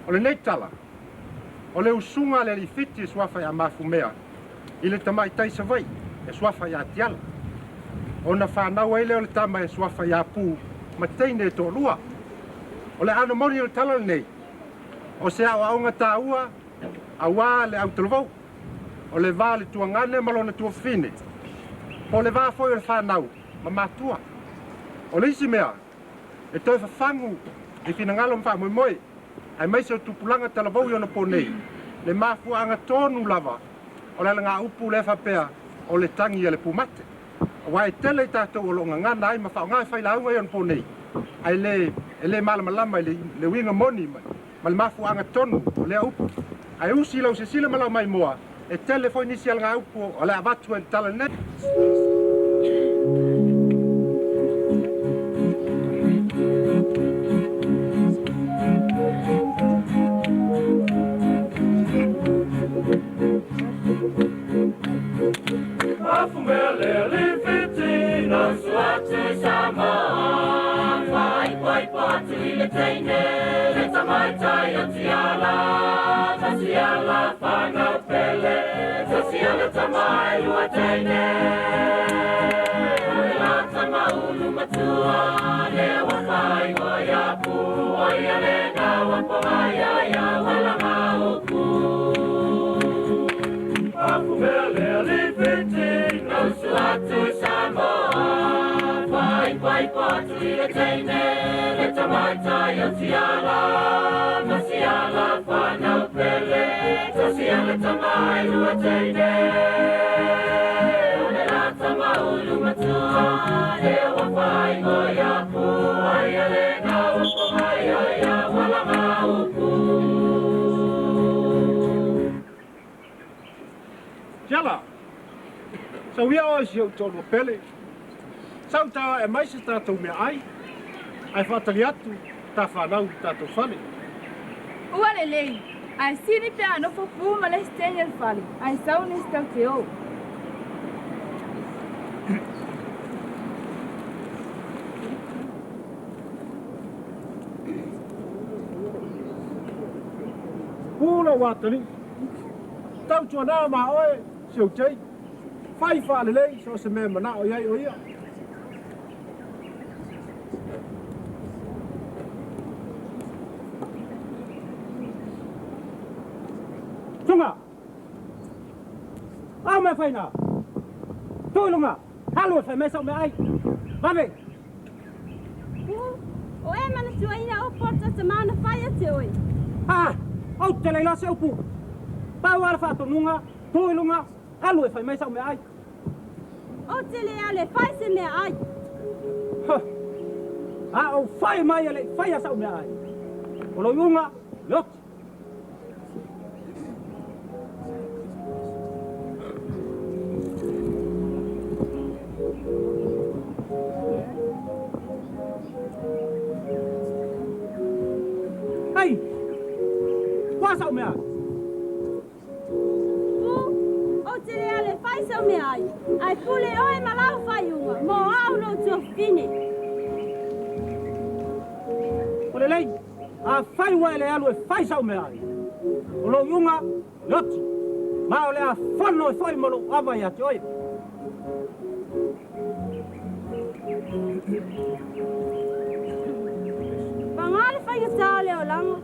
O lenei tala, o le usuga a le alii Fiti e suafa ia Mafumea i le tamaitai Savaii e suafa ia Tiala. Ona fanau ai lea o le tama e suafa ia Pu ma teine e toalua. O le aano moni o le tala lenei, o se aoaoga taua aua le autalavou, o le va o le tuagane ma lona tuafafine, po o le va foi o le fanau ma matua. O le isi mea, e toe fafagu i finagalo ma faamoemoe, aemaise o tupulaga talavou i ona po nei, le mafuaaga tonu lava o le alagaupu lea faapea o le tagi a le pumate. Aua e tele i tatou o lo o gagana ai ma faaaoga e failauga i ona po nei, ae le, e le malamalama i le, le uiga moni ma, ma le mafuaaga tonu o lea upu. Ae usi i lau silasila ma lau maimoa, e tele foi nisi alagaupu o le a avatu ai le tala lenei. Tiala, sau ia oe si ou toalua pele, sau ta e mai se tatou meaai, ae faatali atu ta fanau i le tatou fale. Ua lelei, ae sili pe a nofo pū ma le isi teine o le fale, ae sau nisi tatou te o. Pū lou atalii, tautuana ma oe si ou teine, fai faalelei so o se mea e manao i ai o ia. Tunga! Au mea faina! Tuu i luga! Alu e fai mai sau meaai! Vave! Pu, o e manatuaina upu o le ta tama na fai ia te oe. Ah! Ou te le iloa se upu! Pau lava le faatonuga, tuu i luga, alu e fai mai sau meaai. Ou te le alu e fai se meaai. Huh! A ou fai mai e le i faia sau meaai. O lou iuga, le oti. Ai! Ua sau meaai? Pu, ou te le alu e fai sau meaai, ae pule oe ma lau faaiuga, mo au lou tuafafine. O lelei, afai ua e le alu e fai sau meaai, o lou iuga, le oti, ma o le a fono e foi ma lou ava ia te oe. Paga le faigata o le olaga.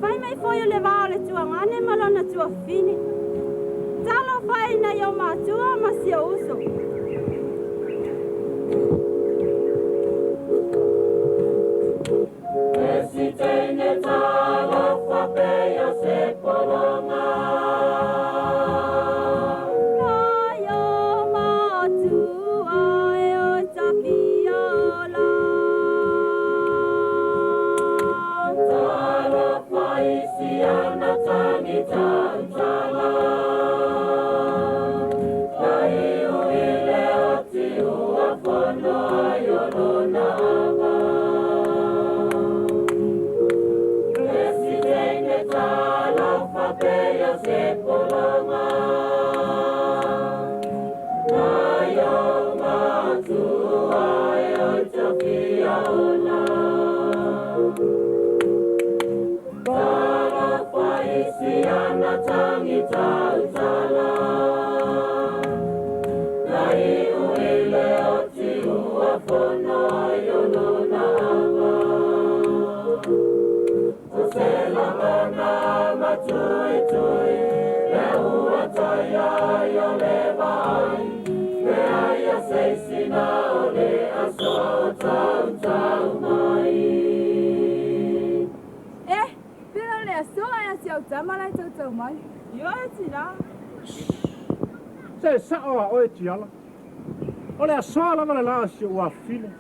Fai mai foi o le va o le tuagane ma lona tuafafine. Talofa e i nai ou matua ma si ou uso. Nai o matua e o Tafiola. E, pele o le aso ae a si au tama la e tautau mai. Ioe tinā. Se sa'o a oe Tiala. O le asoa lava le la o si ou afafine.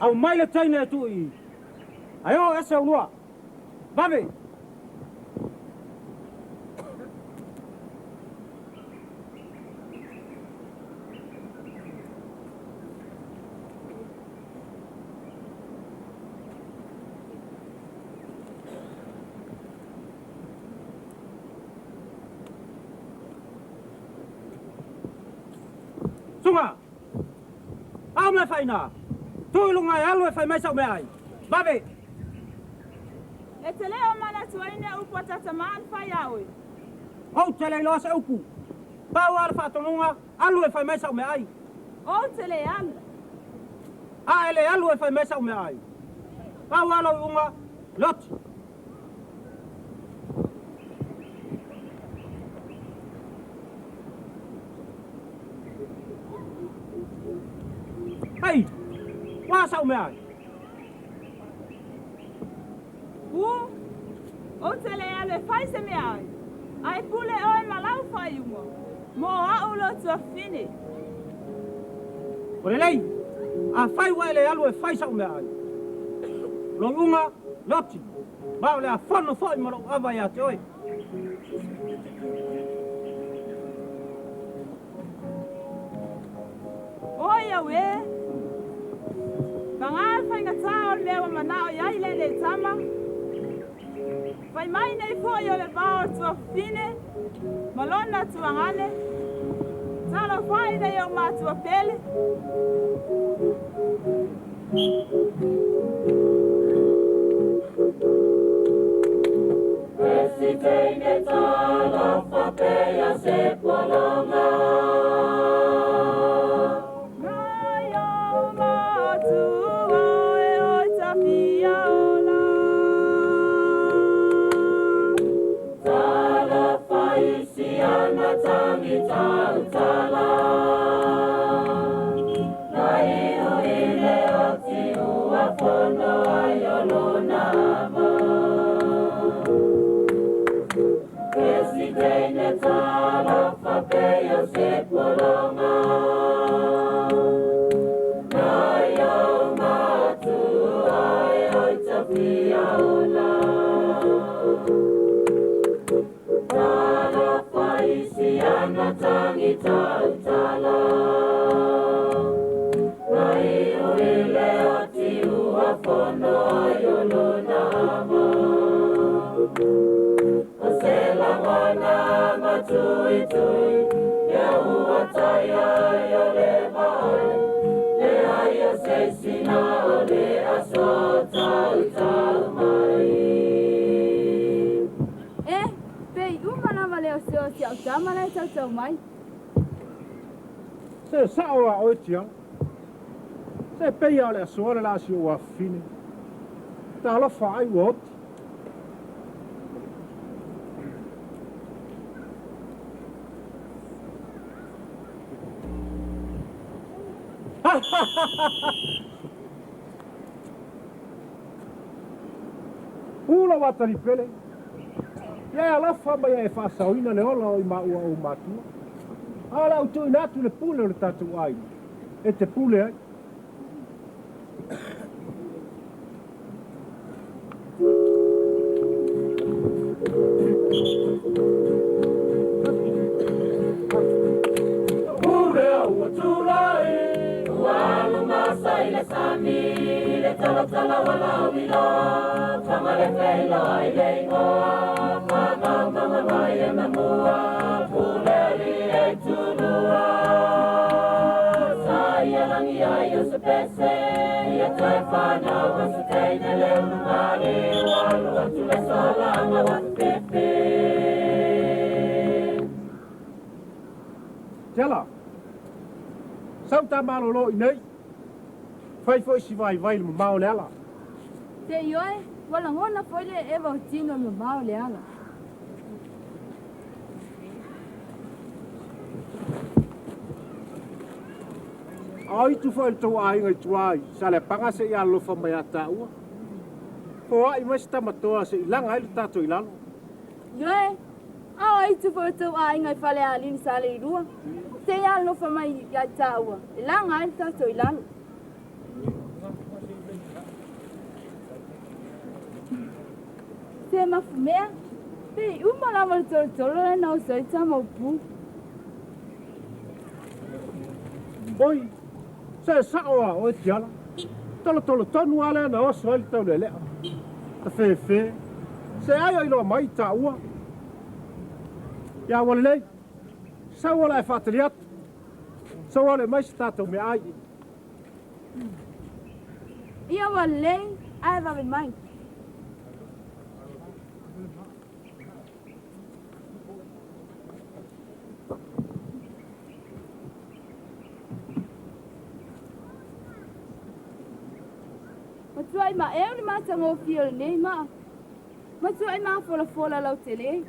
Aumai le teine e tuu i i. Ae oo ese ulua. Vave! Suga! Ao mea faina! Tuu i luga e alu e fai mai sau meaai! Vave! E te le o manatuaina upu a tata maa na fai ia oe. Ou te le iloa se upu. Pau lava le faatonuga, alu e fai mai sau meaai. Ou te le alu. A e le alu e fai mai sau meaai. Pau lava lou iuga, Loti. Hei! Ua sau meaai? Pu, ou te le alu e fai se meaai, ae pule oe ma lau faaiuga, mo au lou tuafafine. O lelei, afai ua e le alu e fai sa'u meaai, lou iuga, Loti, ma o le a fono foi ma lou ava ia te oe. Oi au e! Pagā le faigata o le mea ua manao i ai lenei tama. Fai mai nei foi o le va o le tuafafine ma lona tuagane. Talofa i nei ou matua pele. Nai ou matua e oi tafia ola. E, pei uma lava le aso a si au tama la e tautau mai. Se sa'o a oe Tiala. Se pei lava o le asoa le la o si ou afafine. Talofa ai ua oti. Ula ua talipele. Ia e alofa ma ia e faasaoina le ola o i maua ou matua. A o le a ou tuuina atu le pule o le tatou aiga e te pule ai. Tiala, sau ta malolo i nei. Fai fo'i si vaivai i le mamao o le ala. Se ioe, ua lagona foi le eva o tino i le mamao o le ala. A o itu foi le tou aiga i tua i Saleapaga se'i alolofa mai ia tāua. Foa'i mai se tamatoa se'i laga ai le tatou i lalo. Ioe, a o itu foi o tou aiga i Falealili Saleilua, se'i alolofa mai ia tāua, e laga ai le tatou i lalo. Se mafumea, pe i uma lava le tolotolo lea na oso ai tama o pu. Oi, se sa'o a oe Tiala. Tolotolo tonu a lea na oso ai le taulelea. Tafefe, se ai o iloa mai i tāua. Ia ua lelei, sau o le a e faatali atu. Sau ale mai se tatou meaai. Ia ua lelei, ae vave mai. Matuai maeu le matagofie o lenei maa. Matuai mafolafola lautele.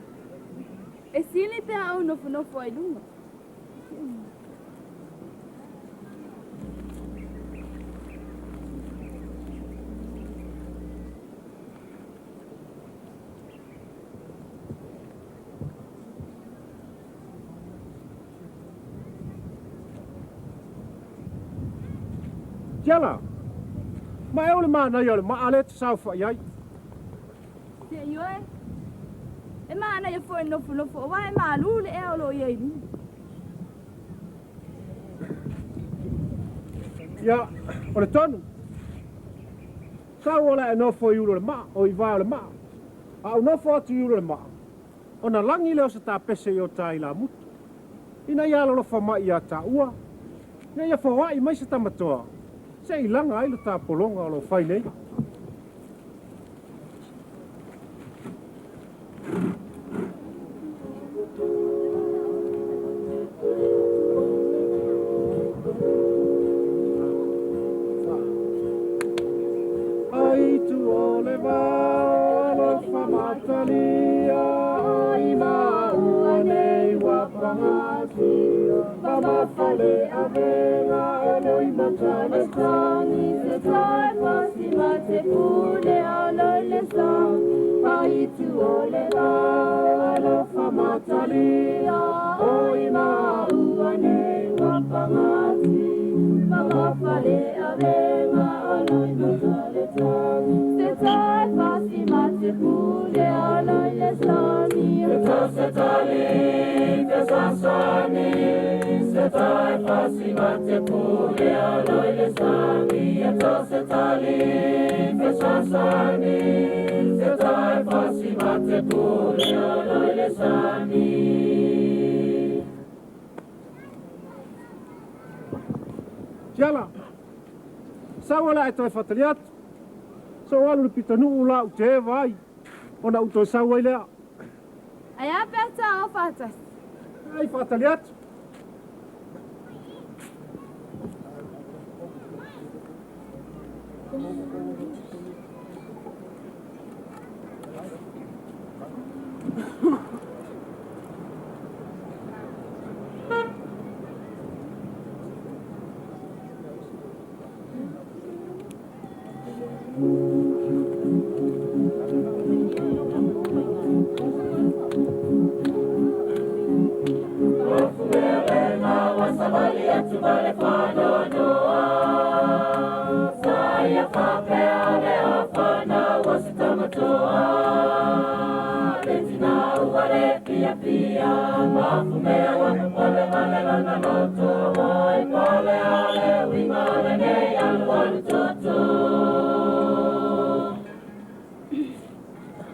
E sili pe a ou nofonofo ai luga. Tiala, ma e o le manaia o le maa lea e te saofa'i ai. Se ioe, e manaia foi le nofonofo auā e malū le ea o loo i ai i luga. Ia, o le tonu. Sau o le a e nofo i ulu o le maa, o i vae o le maa. A ou nofo atu i ulu o le maa, ona lagi lea o se tapese i o ta ilāmutu. Ina ia alolofa mai iā tāua, ina ia foa'i mai se tamatoa, se'i laga ai le tapologa o lo o fai nei. Aitu o le vao alofa matalia ai maua nei ua pagatia mamafa le avega o loi matale Sani se tai pasi ma te pule o loi le sani Aitu o le vao alofa matalia oi maua nei ua pagatia mamafa le avega o loi matale sani Se tai pasi ma te pule o loi le sani Tiala, sau o le a e toe faatali atu. Sou alu i le pitonuu la ou te eva ai, ona ou toe sau ai lea. Ae a pe a tago faatasi? Ai faatali atu.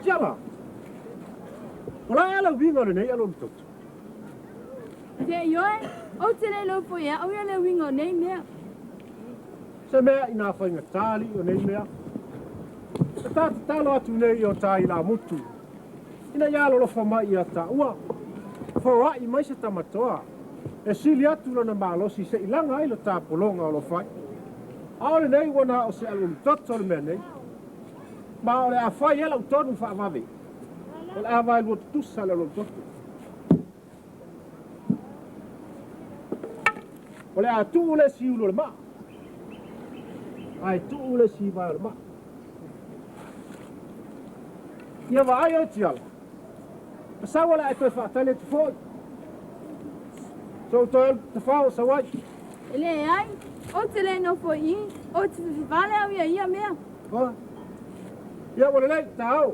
Tiala, o le a ea le uiga o lenei alualutoto? Se ioe, ou te le iloa foi e au ia le uiga o nei mea. Se mea inā faigata alii o nei mea. E ta tatalo atu nei i o ta ilāmutu, ina ia alolofa mai ia tāua, foai mai se tamatoa, e sili atu lona malosi seʻi laga ai lo ta pologa o lo fai. ʻAʻole nei ua na o se alualu toto le mea nei, ma o le a fai e lau tonu faavave, o le a vaelua tutusa le alualu toto. O le a tuu le isi i ulu o le maa, ae tuu le isi i vae o le maa. Ia vaai oe Tiala, masau o le a e toe faatali atu foi. Sou toe alu tafao o Sauai. E leai, ou te le nofo i i, ou te fefefale au ia ia mea. Oh. Ia ua lelei, taao.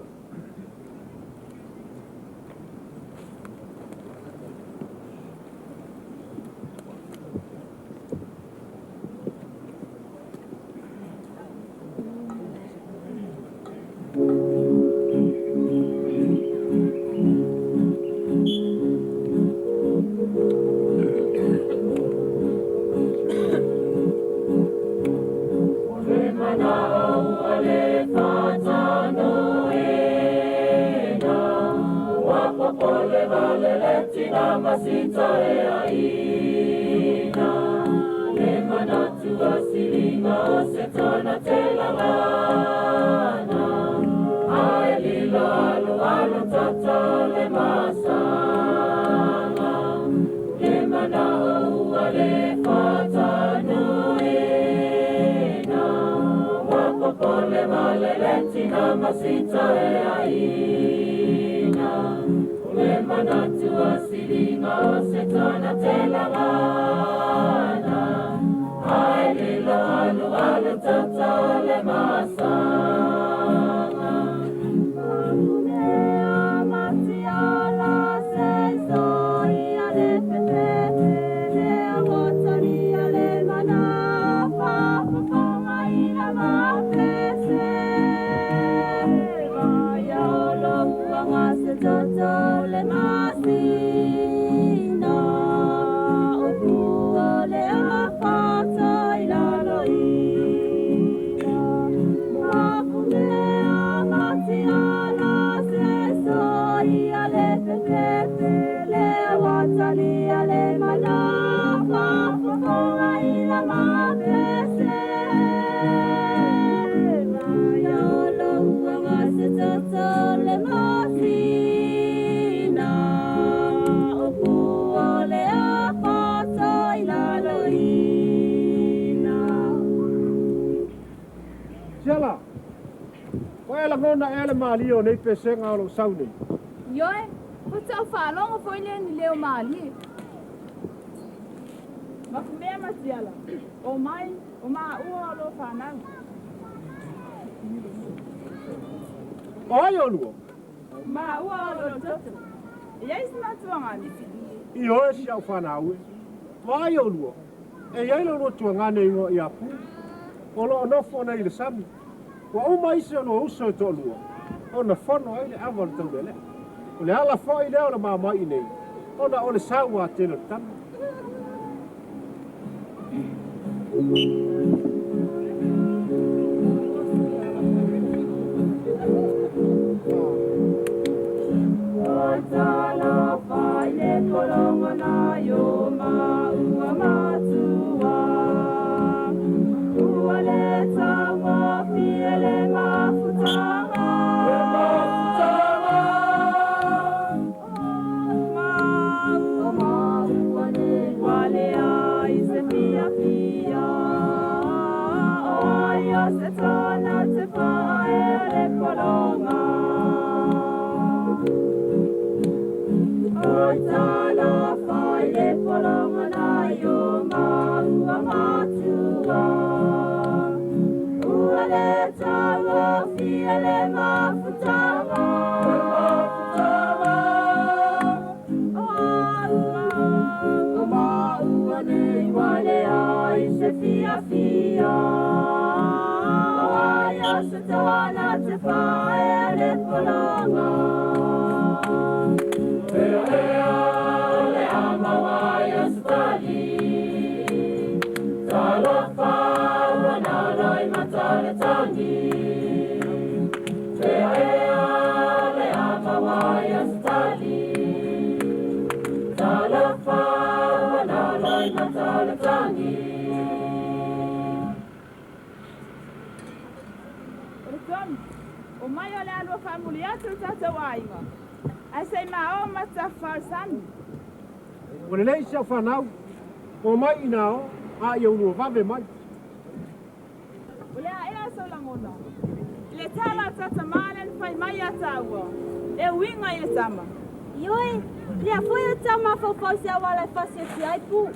Tiala, ua e lagona ea le malie o nei pesega o lou sau nei? Ioe, faatoa ou faalogo foi lea i ni leo malie. Mafumea ma Tiala, o mai, o maua o lo fanau. O ai olua? Maua o lo toto. E iai se matuagane. Ioe si au fanau e. Vaai olua, e iai lo lua tuagane igoa ia Pū. O loo nofo nei i le sami. Ua uma isi o lua uso e toalua, ona fono ai le ava o le taulealea. O le ala foi lea o le mamai nei, ona o le saua tele o le tama. Talofa mulimuli atu le tatou aiga, ae se i maoa ma tafafao i le sami. Ua lelei si au fanau, omai ina o, a ia ulua vave mai. O le a ea sou lagona i le tala a ta tamā lea na fai mai ia tāua e uiga i le tama? Ioe, lea foi o tau mafaufau i se auala e fasi atu ai pu.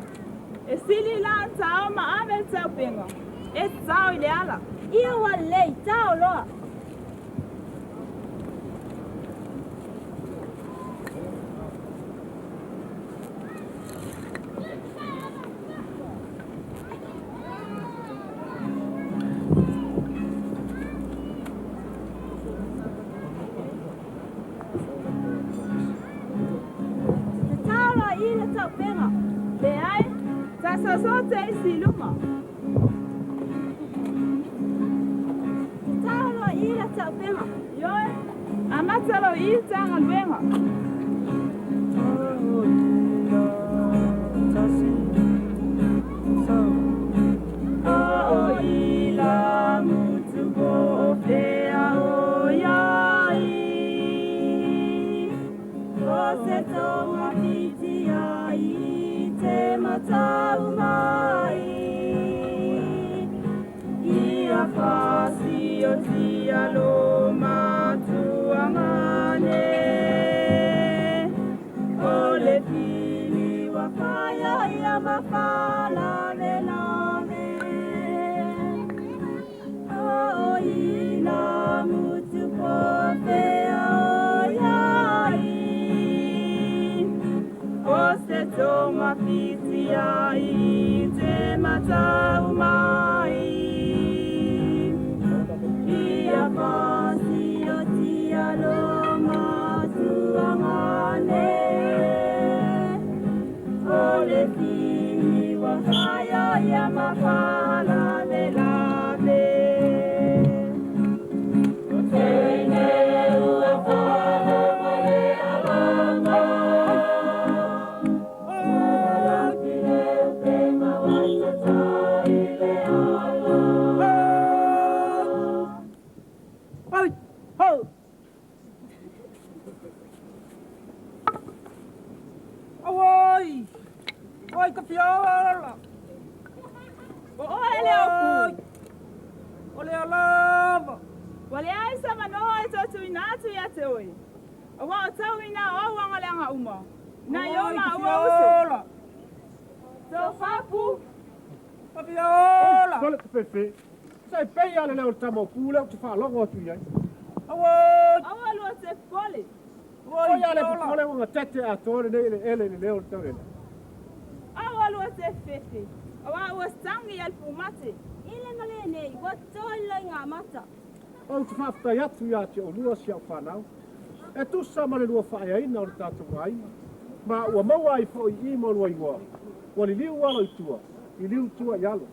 E sili la ona taao ma ave le taupega e tatao i le ala. Ia ua lelei, tao loa. Tatao loa i le taupega. Leai, ta soso te isi i luma. Tatao loa i le taupega. Ioe, amata loa i i le ta galuega. Ai, ho! Auoi! Oi ka fiola! O oe le o Pu. O le alava! Ua leai se avanoa e toe tuuina atu ia te oe, aua o tau ina o au agaleaga uma, nai o Auoi ka maua uso. fiola! Tofa Pu. Ka fiola! Sole tafefe, se i pei lava le leo o le tama o Pu lea ou te faalogo atu i ai. Auoi! Aua lua te popole. Auoi Oi a le fiola! popole ua gatete atoa lenei eleele i le leo o le taulele. Aua lua te fefe, aua ua setagi ia le pumate. I le ma lenei, ua toa le loigamata. Ou te faafetai atu ia te oulua si au fanau, e tusa ma le lua faaeaina o le tatou aiga, ma ua maua ai foi i i ma oulua igoa, ua liliu alo i tua, liliu tua i alo.